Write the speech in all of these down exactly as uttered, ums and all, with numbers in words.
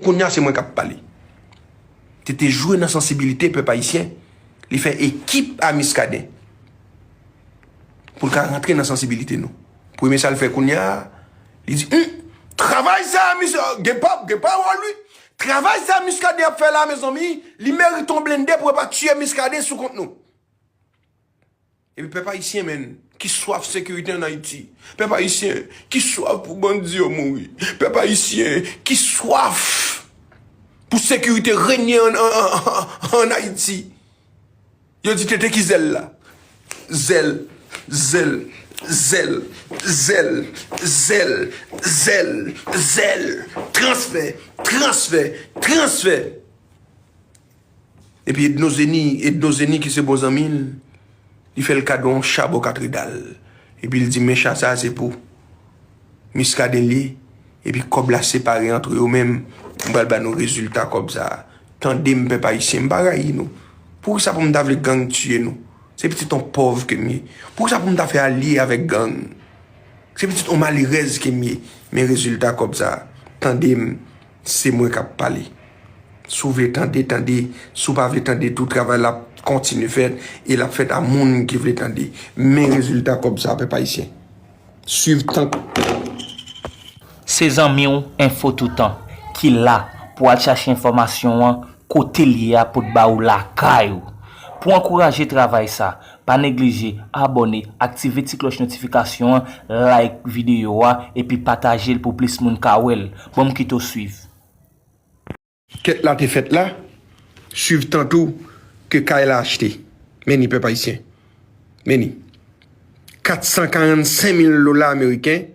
Kounye a se mwen k ap pale. Tete jwe nan sansibilite pèp ayisyen. Li fè ekip a Muscadin pou l ka rantre nan sansibilite nou. Premye sa l fè kounye a, li di, hum, travay sa a, misye, gen pa, gen pawòl, wi. Travay sa a Muscadin ap fè la, mezanmi, li merite yon blende pou yo pa tiye Muscadin sou kont nou. Epi pèp ayisyen, menn, ki swaf sekirite ann Ayiti. Pèp ayisyen, ki swaf pou bandi yo mouri. Pèp ayisyen, ki swaf pou sekirite renye ann, ann, ann, ann Ayiti. Yo di tete ki zèl la. Zèl, zèl, zèl, zèl, zèl, zèl, zèl, transfè, transfè, transfè. Epi Edno Zeni, Edno Zeni ki se bon zanmi l, li fè l kado yon cha bò Katredal. Epi l di, men cha sa a se pou Muscadin li ye. Epi kòb la separe antre yo menm. M pral ba nou rezilta kòb sa a. Tande m, pèp ayisyen, m pa rayi nou. Poukisa pou m ta vle gang tiye nou? Se pitit yon pòv ke m ye. Poukisa pou m ta fè alye avèk gang? Se pitit yon malerèz ke m ye. Men rezilta kòb sa a. Tande m, se mwen k ap pale. Si w vle tande, tande. Si w pa vle tande tou, travay la ap kontinye fèt e l ap fèt a moun ki vle tande. Men rezilta kòb sa a, pèp ayisyen. Swiv tank. Se zanmi w Enfo Toutan ki la pou al chache enfòmasyon an kote l ye a pou l ba ou lakay ou. Pou ankouraje travay sa, pa neglije abòne, aktive ti klòch notifikasyon an, like videyo a epi pataje l pou plis moun ka wè l. Ban m kite w swiv. Kèt la te fèt la, swiv tan tou ke kay la achte. Men ni pèp ayisyen. Men ni. Kat san karannsenk mil dola ameriken.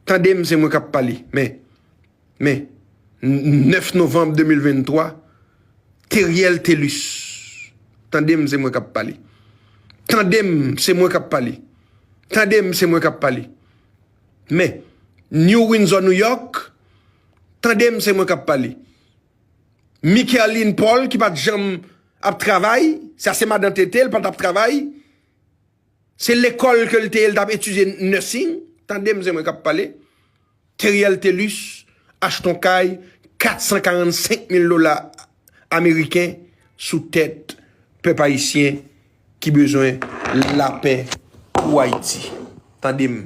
Tande m, se mwen k ap pale. Men, men, nèf novanm de mil venntwa, Teriel Telus. Tande m, se mwen k ap pale. Tande m, se mwen k ap pale. Tande m, se mwen k ap pale. Men, New Windsor, New York, tande m, se mwen k ap pale. Mickerline Paul ki pa t janm ap travay, sa se madan Tete, l pa t ap travay. Se lekòl ke l te ye, l t ap etidye nursing. Tande m, se mwen k ap pale. Teriel Telus achte yon kay kat san karannsenk mil dola ameriken sou tèt pèp ayisyen ki bezwen lapè pou Ayiti. Tande m,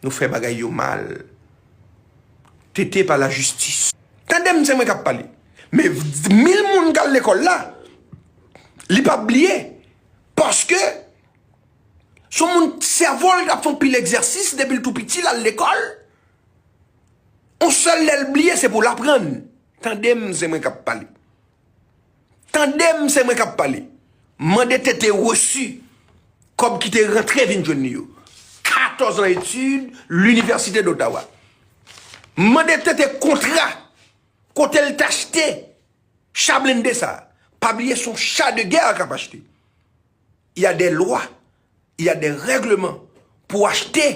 nou fè bagay yo mal. Tete pa lajistis. Tande m, se mwen k ap pale. Men mil moun k al lekòl la, li p ap bliye. Paske se yon moun sèvo l t ap fè yon pil egzèsis depi l tou piti, l al lekòl. Yon sèl lè l bliye, se pou l aprann. Tande m, se mwen k ap pale. Tande m, se mwen k ap pale. Mande Tete resi kòb ki te rantre vin jwenn li yo. Katòz an etid, Linivèsite d'Ottawa. Mande Tete kontra kote l t achte cha blende sa a. Pa bliye, se yon cha de gè k ap achte. Il y a des lois, il y a des règlements pou achte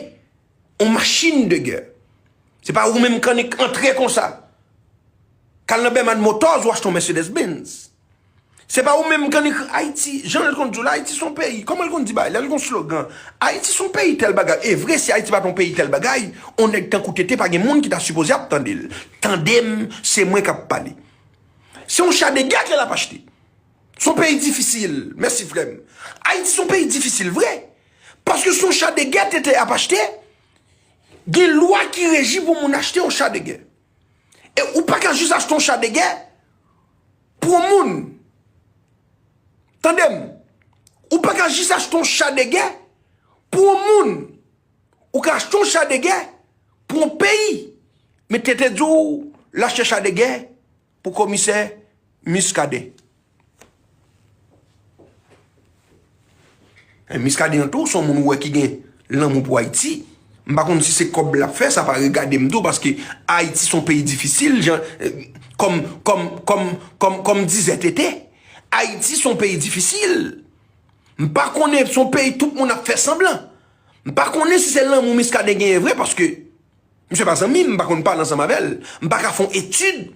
yon machin de gè. Se pa ou menm k annik antre konsa. K al nan Berman Motors, ou achte yon Mercedes Benz. Se pa ou menm k annik Ayiti, jan l konn di w la, Ayiti se yon peyi. Kòman l konn di bagay la? L gen yon slogan. Ayiti se yon peyi tèl bagay. E vre, si Ayiti pa t yon peyi tèl bagay, yon nèg tankou Tete pa gen moun ki ta sipoze ap tande l. Tande m, se mwen k ap pale. Se yon cha de gè ke l ap achte. Se yon peyi difisil. Mèsi, frè m. Ayiti se yon peyi difisil vre. Paske se yon cha de gè Tete ap achte. Gen lwa ki reji pou moun achte yon cha de gè. E ou pa ka jis achte yon cha de gè pou yon moun. Tande m. Ou pa ka jis achte yon cha de gè pou yon moun. Ou ka achte yon cha de gè pou yon peyi. Men Tete di w l achte cha de gè pou komisè Muscadin. E Muscadin an tou, se yon moun ou wè ki gen lanmou pou Ayiti. M pa konn si se kòb l ap fè, sa pa regade m tou, paske Ayiti se yon peyi difisil, jan, kòm, kòm, kòm, kòm, kòm dizè Tete. Ayiti se yon peyi difisil. M pa konnen, se yon peyi tout moun ap fè sanblan. M pa konnen si se lanmou Muscadin genyen vre, paske misye pa zanmi m, m pa konn pale ansanm avè l. M pa ka fè yon etid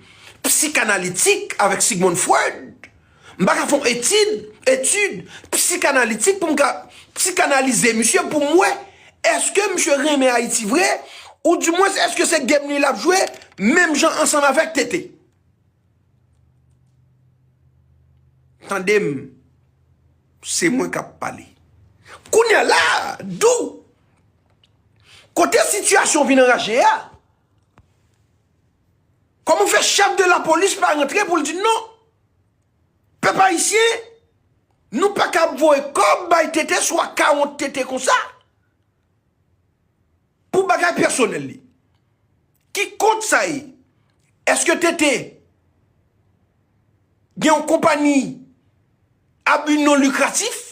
psikanalitik avèk Sigmund Freud. M pa ka fè yon etid, etid psikanalitik pou m ka psikanalize misye, pou m wè èske misye renmen Ayiti vre, oudimwens èske se game li l ap jwe, menm jan ansanm avèk Tete. Tande m, se mwen k ap pale. Kounye a la, Dou, kote sitiyasyon vin anraje a, kòman fè chèf de lapolis pa rantre pou l di non? Pèp ayisyen, nou pa ka ap voye kòb bay Tete, swa ka wont Tete konsa pou bagay pèsonèl li. Ki kont sa ye? Èske Tete gen yon konpayi a bi non likratif?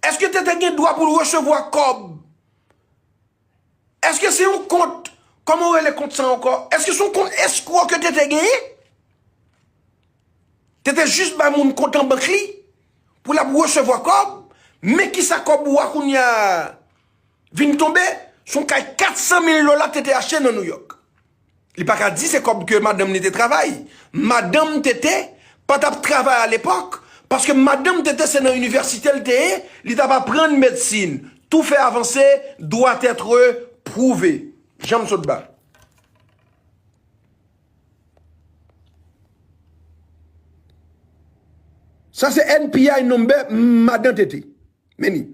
Èske Tete gen dwa pou l resevwa kòb? Èske se yon kont, kòman w rele kont sa ankò? Èske se yon kont eskwo ke Tete genyen? Tete jis bay moun kont an bank li pou l ap resevwa kòb, men kisa kòb ou a kounye a vin tonbe? Se yon kay kat san mil dola Tete achte nan Nouyòk. Li pa ka di se kòb ke madanm li te travay. Madanm Tete pa t ap travay alepòk, paske madanm Tete se nan inivèsite l te ye, li t ap aprann medsin. Tout fait avancé doit être prouvé. Jan m sot ba. Sa se N P I number madan Tete. Men li.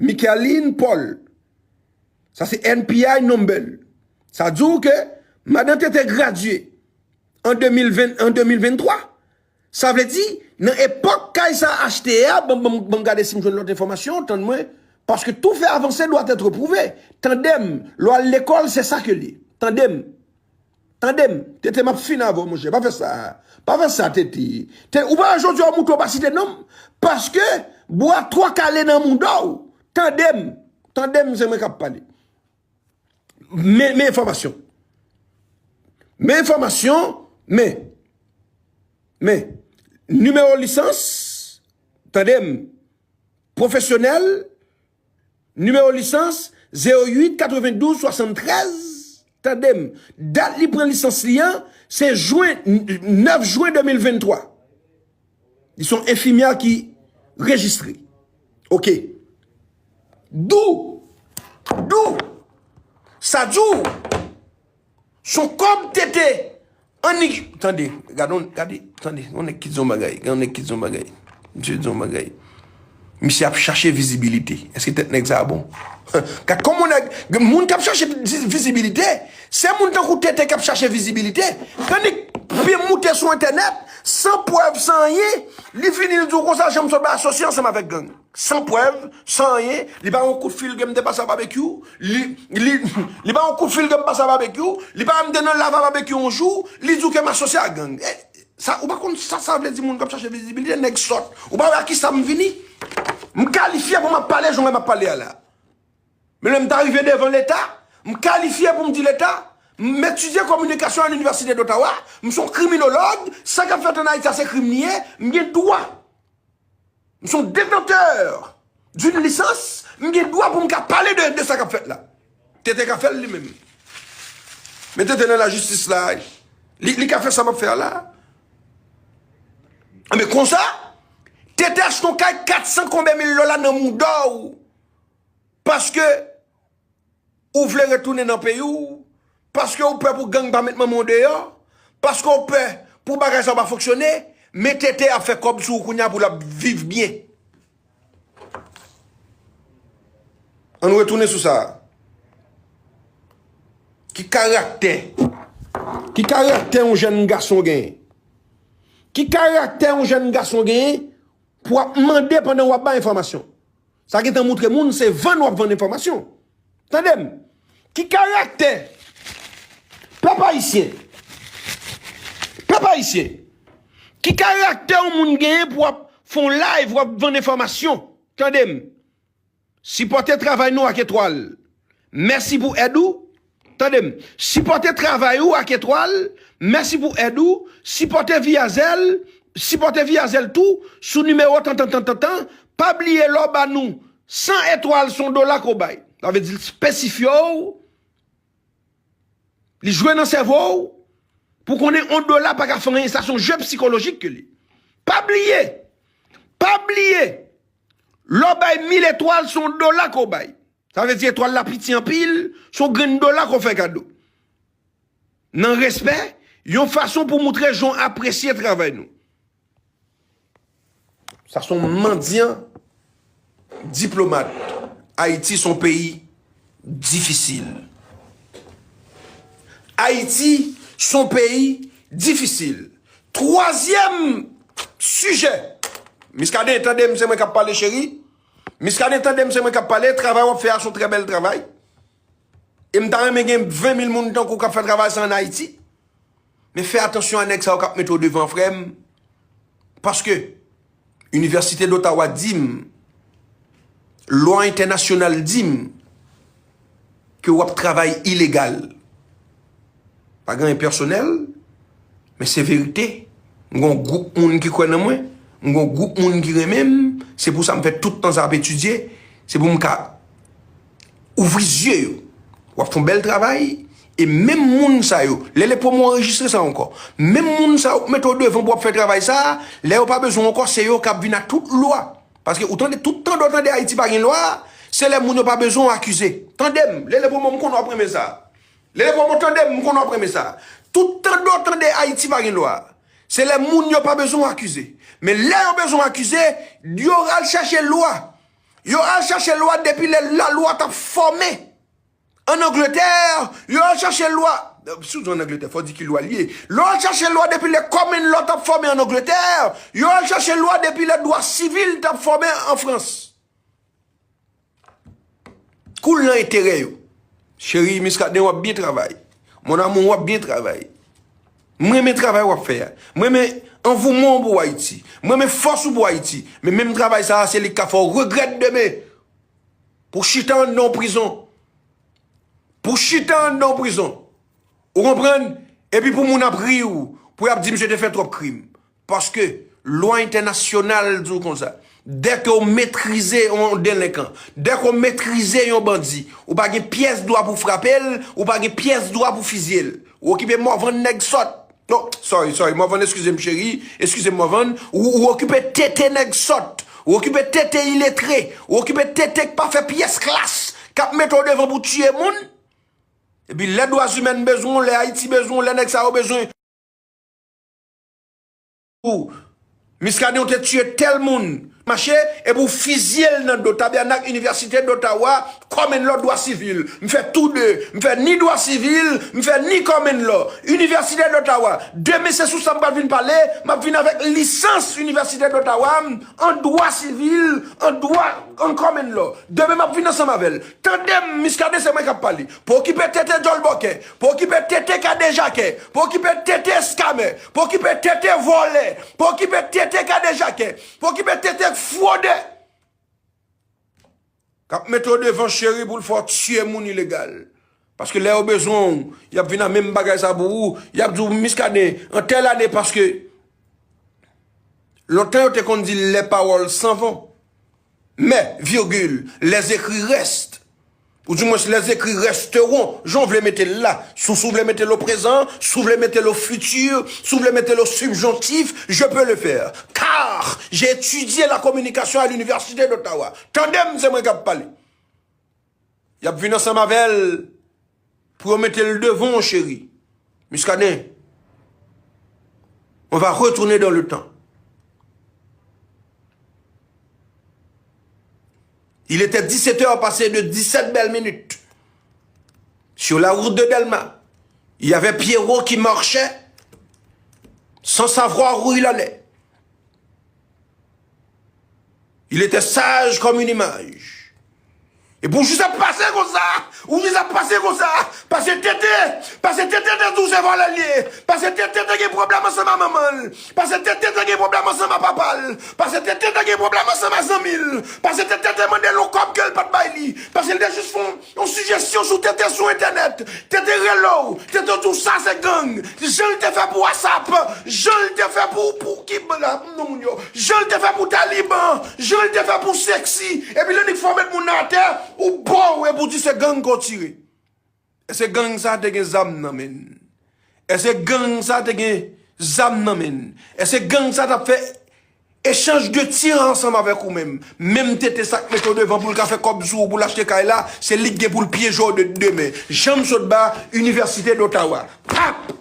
Michaeline Paul. Sa se N P I number. Sa di w ke madan Tete gradye an de mil ven, an de mil venntwa. Sa vle di, nan epòk kay sa achte a, ban, ban, ban m gade si m jwenn lòt enfòmasyon, tann mwen, paske tout fait avancé doit être prouvé. Tande m, lè w al lekòl, se sa ke li ye. Tande m. Tande m, Tete, m ap fin avè w, monchè. Pa fè sa. Pa fè sa, Tete. Te, ou pa wè jodi a w moute w pa site non m, paske bwa twò kale nan mouda w. Tande m. Tande m, se mwen k ap pale. Men, men enfòmasyon. Men enfòmasyon, men, men, nimewo lisans, tande m, pwofesyonèl, nimewo lisans, zewo uit katrevendouz swasanntrèz, tande m, dat li pran lisans li an, se jwen, nèf jwen de mil venntwa. Li se yon enfimyè ki rejistre. Oke. Dou, Dou, sa Dou, se yon kòb Tete annik. Tande, gade, gade, tande, yon nèg ki di yon bagay, yon nèg ki di yon bagay. Misye di yon bagay. Misye ap chache vizibilite. Èske tèt nèg sa a bon? Gad kòman nèg, moun k ap chache vizi-, vizibilite, se moun tankou Tete k ap chache vizibilite. Tandiske pye moute sou entènèt, san prèv, san anyen, li vini, li di w konsa, Jean Michel ba asosye ansanm avèk gang. San prèv, san anyen, li pa yon kout fil ke m te pase a Babekyou, li, li, li pa yon kout fil ke m pase a Babekyou, li pa m te nan lav a Babekyou yon jou, li di w ke m asosye ak gang. E, sa, ou pa konn sa sa vle di moun k ap chache vizibilite, nèg sòt. Ou pa wè a kisa m vini? M kalifye pou m ap pale jan m ap pale a la. Men lè m ta rive devan Leta, m kalifye pou m di Leta, m etidye kominikasyon a Linivèsite d'Ottawa, m se yon kriminolog, sa k ap fèt ann Ayiti a se krim li ye, m gen dwa. M se yon detantè d'une licence, m gen dwa pou m ka pale de, de sa k ap fèt la. Tete ka fè l li menm. Men Tete nan lajistis la, li, li ka fè sa m ap fè a la. Men konsa, Tete achte yon kay kat san konbyen mil dola nan mouda w. Paske ou vle retounen nan peyi w, paske ou pè pou gang pa met manman w deyò, paske ou pè pou bagay sa yo pa fonksyone, men Tete ap fè kòb sou ou kounye a pou l ap viv byen. Ann retounen sou sa. Ki karaktè? Ki karaktè yon jèn gason genyen? Ki karaktè yon jèn gason genyen pou w ap mande pandan w ap bay enfòmasyon? Sa gentan moutre moun se vann w ap vann enfòmasyon. Tande m. Ki karaktè? Pèp ayisyen. Pèp ayisyen. Ki karaktè yon moun genyen pou w ap fè yon live, w ap vann enfòmasyon? Tande m. Sipòte travay nou ak etwal. Mèsi pou èd ou. Tande m. Sipòte travay ou ak etwal. Mèsi pou èd ou. Sipòte Viyazèl. Sipòte Viyazèl tou sou nimewo tantantantantan. Pa bliye lè w ba nou san etwal, se yon dola ke w bay. Sa vle di l espesifye w. Li jwe nan sèvo w. Pou konnen yon dola pa ka fè anyen. Sa se yon je sikolojik ke li. Pa bliye. Pa bliye. Lè w bay mil etwal, se yon dola ke w bay. Sa vle di etwal la piti anpil, se yon grenn dola ke w fè kado. nan respè, yon fason pou moutre jan w apresye travay nou. Sa se yon mandyan diplomat. Ayiti se yon peyi difisil. Ayiti se yon peyi difisil. Twazyèm sijè. Miskaden, tande m, se mwen k ap pale, cheri. Miskaden, tande m, se mwen k ap pale. Travay w ap fè a se yon trè bèl travay. E m ta renmen gen ven mil moun tankou w k ap fè travay sa ann Ayiti. Men fè atansyon a nèg sa yo k ap mete w devan, frè m. Paske Inivèsite d'Ottawa di m, lwa entènasyonal di m ke w ap travay ilegal. Pa gen anyen pèsonèl, men se verite. M gen yon gwoup moun ki kwè nan mwen, m gen yon gwoup moun ki renmen m, se pou sa m fè tout tan sa ap etidye, se pou m ka ouvri zye yo. W ap fè yon bèl travay, e menm moun sa yo, lè le pwomo anrejistre sa ankò, menm moun sa yo k mete w devan pou w ap fè travay sa a, lè yo pa bezwen w ankò, se yo k ap vin ak tout lwa. Paske ou tande, tout tan w tande Ayiti pa gen lwa, se lè moun yo pa bezwen w akize. Tande m, lè le pwomo, m konnen w ap renmen sa. Lè le pwomo, tande m, m konnen w ap renmen sa. Tout tan w tande Ayiti pa gen lwa, se lè moun yo pa bezwen w akize. Men lè yo bezwen w akize, yo al chache lwa. Yo al chache lwa depi lè lalwa t ap fòme ann Angletè, yo al chache lwa. Si w di ann Angletè, fò w di ki lwa l ye. Yo al chache lwa depi lè common law t ap fòme ann Angletè, yo al chache lwa depi lè dwa sivil t ap fòme an Frans. Koul nan enterè yo. Cheri Miskaden, w ap byen travay. Mon amour, w ap byen travay. M renmen travay w ap fè a. M renmen anvouman w pou Ayiti. M renmen fòs ou pou Ayiti. Men menm travay sa a, se li k ka fè w regrèt demen. Pou chita anndan yon prizon. Pou chita anndan yon prizon. Ou konprann? Epi pou moun ap ri w, pou y ap di misye te fè twòp krim. Paske lwa entènasyonal di w konsa. Dèke w metrize yon delenkan, dèke w metrize yon bandi, ou pa gen pyès dwa pou frape l, ou pa gen pyès dwa pou fizye l. Ou okipe Mòvann nèg sòt. Non, sorry, sorry, Mòvann, eskize m, cheri, eskize m, Mòvann. Ou, ou okipe tete nèg sòt, ou okipe tete iletre, ou okipe tete k pa fè pyès klas, k ap mete w devan pou tiye moun. Epi lè dwa imèn bezwen w, lè Ayiti bezwen w, lè nèg sa yo bezwen ou. Miskaden, ou te tiye tèl moun, mache, epi w fizye l nan do. Tabènak Inivèsite d'Ottawa, common law, dwa sivil. M fè tou de. M fè ni dwa sivil, m fè ni common law. Inivèsite d'Ottawa. Demen se sou sa m pral vin pale, m ap vin avèk lisans Inivèsite d'Ottawa an dwa sivil, an dwa, an common law. Demen m ap vin ansanm avè l. Tande m, Miskaden, se mwen k ap pale. Pa okipe tete djòl bòkè. Pa okipe tete kadejakè. Pa okipe tete eskamè. Pa okipe tete vòlè. Pa okipe tete kadejakè. Pa okipe tete fwodè. K ap mete w devan cheri pou l fè w tiye moun ilegal. Paske lè yo bezwen w, y ap vin ak menm bagay sa pou ou. Y ap di w Miskaden, an tèl ane, paske lontan yo te konn di les paroles s'en vont. Mais, virgule, les écrits restent. Ou di mwens, les écrits resteront. Jan w vle mete l la. Si w, si w vle mete l o prezan, si w vle mete l o fitir, si w vle mete l o sibjonktif, je peux le faire. Car j'ai étudié la communication à l'Université d'Ottawa. Tande m, se mwen k ap pale. Y ap vin ansanm avè l pou yo mete l devan w, cheri. Miskaden, on va retourner dans le temps. Il était dix-sept heures passées de dix-sept belles minutes. Sur la route de Dèlma, il y avait Pierrot qui marchait sans savoir où il allait. Il était sage comme une image. Epi w jis ap pase konsa, ou jis ap pase konsa, paske tete, paske tete te di w se vòlè l ye, paske tete te gen pwoblèm ansanm a manman l, paske tete te gen pwoblèm ansanm a papa l, paske tete te gen pwoblèm ansanm a zanmi l, paske tete te mande l yon kòb ke l pa t bay li, paske l te jis fè yon yon sijesyon sou tete sou entènèt. Tete rele w. Tete di w sa se gang. Jan l te fè pou ASAP. Jan l te fè pou, pou ki la, non moun yo. Jan l te fè pou Taliban. Jan l te fè pou Sexy. Epi lè nèg fò met moun nan atè, ou bo w epi w di se gang ke w tire. Èske gang sa te gen zam nan men l? Èske gang sa te gen zam nan men l? Èske gang sa t ap fè echanj de tir ansanm avèk ou menm. Menm Tete sa k mete w devan pou l ka fè kòb sou ou, pou l achte kay la, se li k gen pou l pyeje w de, demen. Jan m sot ba Inivèsite d'Ottawa. Pap!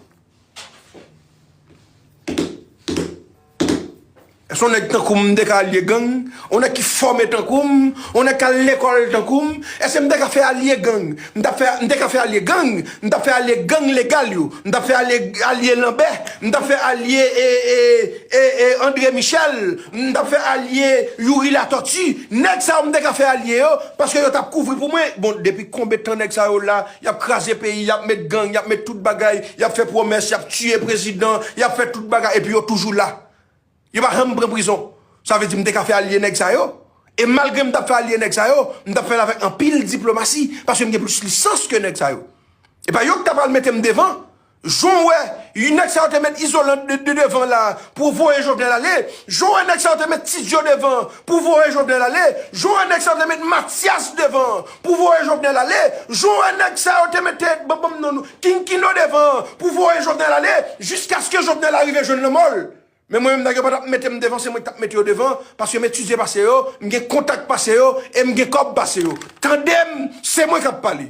Èske yon nèg tankou m, m te ka alye gang? Yon nèg ki fòme tankou m? Yon nèg k al lekòl tankou m? Èske m te ka fè alye gang? M t ap fè, m te ka fè alye gang? M t ap fè alye gang legal yo. M t ap fè alye, alye Lanbè. M t ap fè alye, e, e, e, e, André Michel. M t ap fè alye Youri Latortue. Nèg sa yo, m te ka fè alye yo, paske yo t ap kouvri pou mwen. Bon, depi konbe tan nèg sa yo la, y ap kraze peyi, y ap met gang, y ap met tout bagay, y ap fè pwomès, y ap tiye prezidan, y ap fè tout bagay, epi yo toujou la. Yo pa janm pran prizon. Sa vle di m te ka fè alye nèg sa yo. E malgre m t ap fè alye nèg sa yo, m t ap fè l avèk anpil diplomasi, paske m gen plis lisans ke nèg sa yo. E pa yo ki ta pral mete m devan. Jan w wè, nèg sa yo te met izolan de, de devan la pou voye Jovenel ale. Jan w wè nèg sa yo te met Ti Djo devan pou voye Jovenel ale. Jan w wè nèg sa yo te met Mathias devan pou voye Jovenel ale. Jan w wè nèg sa yo te mete, ban, ban m non, Kinkino devan pou voye Jovenel ale, jiskaske Jovenel arive jwenn lanmò l. Men mwen menm, nèg yo pa t ap mete m devan, se mwen ki t ap mete yo devan, paske m etidye pase yo, m gen kontak pase yo, e m gen kòb pase yo. Tande m, se mwen k ap pale.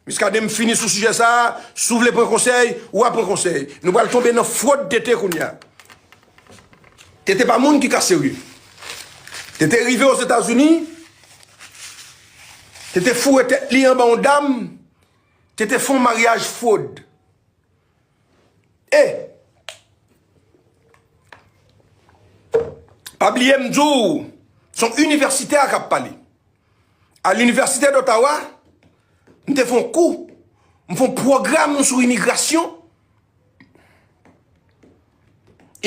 Muscadin, m fini sou sijè sa a, si w vle pran konsèy, w a pran konsèy. Nou pral tonbe nan fwòd Tete kounye a. Tete pa moun ki ka serye. Tete rive Ozetazini, Tete foure tèt li anba yon dam, Tete fè yon maryaj fwòd. E pa bliye m di w, se yon inivèsitè k ap pale. A l'Université d'Ottawa, m te fè yon kou, m fè yon pwogram sou imigrasyon.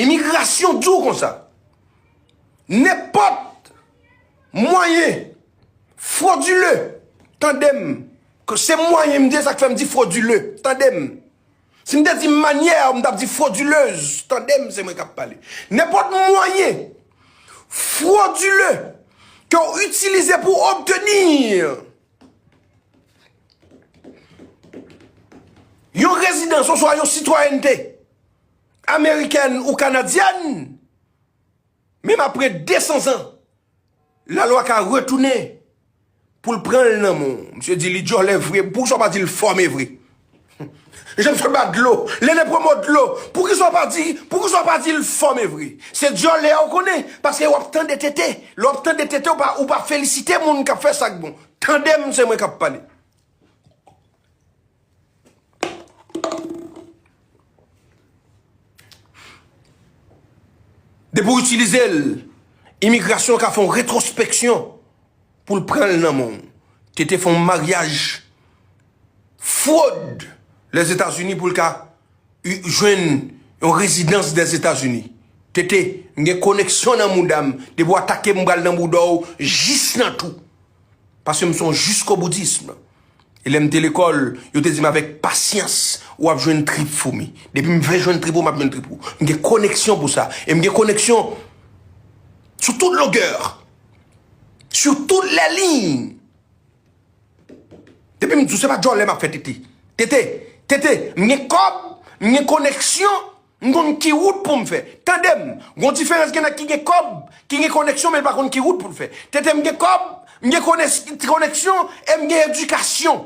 Imigrasyon di w konsa, nenpòt mwayen fwodile, tande m, ke se mwayen m di, sa k fè m di fwodile, tande m. Si m te di manyè, m t ap di fwodilez. Tande m, se mwen k ap pale. Nenpòt mwayen fwodile ke w itilize pou w obteni yon rezidans oswa yon sitwayènte amerikèn ou kanadyèn, menm apre de san zan, lalwa ka retounen pou l pran l nan men w. Misye di li djòlè vre. Poukisa w pa di l fòme vre? Jan m sot ba dlo. Lele pran mo dlo. Poukisa w pa di, poukisa w pa di l fòme vre? Se djòlè a w konnen. Paske w ap tande Tete. Lè w ap tande Tete, w pa, ou pa felisite moun k ap fè sa k bon. Tande m, se mwen k ap pale. Depi w itilize l, imigrasyon ka fè yon retwospeksyon pou l pran l nan men w. Tete fè yon maryaj fwod Lèzetazini pou l ka u-, jwenn yon rezidans Lèzetazini. Tete, m gen koneksyon nan mouda m. Depi w atake m, m pral nan bouda w jis nan twou. Paske m se yon jiskoboutis. E lè m te lekòl, yo te di m avèk pasyans, w ap jwenn trip foumi. Depi m vle jwenn trip ou, m ap jwenn trip ou. M gen koneksyon pou sa. E m gen koneksyon sou tout longè. Sur toutes les lignes. Depi m di w se pa djòlè m ap fè Tete. Tete, Tete, m gen kòb, m gen koneksyon, m konn ki wout pou m fè. Tande m, gon diferans gen nèg ki gen kòb, ki gen koneksyon, men l pa konn ki wout pou l fè. Tete, m gen kòb, m gen kones-, koneksyon, e m gen edikasyon.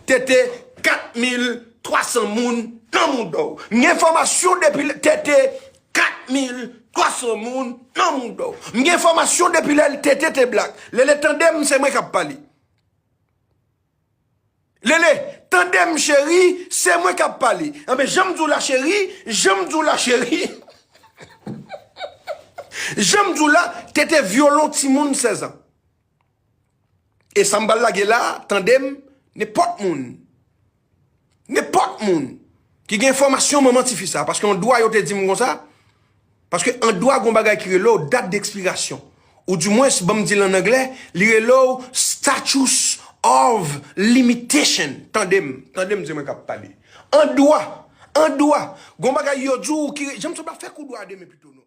Tete, kat mil twa san moun nan mouda w. M gen enfòmasyon depi lè, Tete, kat mil twa san moun nan mouda w. M gen enfòmasyon depi lè Tete te blak. Lele, tande m, se mwen k ap pale. Lele, tande m, cheri, se mwen k ap pale. Anben, jan m di w la, cheri, jan m di w la, cheri. Jan m di w la, Tete vyole yon timoun sèz an. E sa m pral lage la, tande m, nenpòt moun, nenpòt moun ki gen enfòmasyon manman tifi sa, paske yon dwa yo te di m konsa, paske an dwa gon bagay ki rele w dat dekspirasyon, oudimwens, ban m di l ann anglè, li rele w statute of limitation. Tande m, tande m, se mwen k ap pale. An dwa, an dwa, gon bagay yo di w ki re-, jan m sot ap fè kou dwa demen pito non.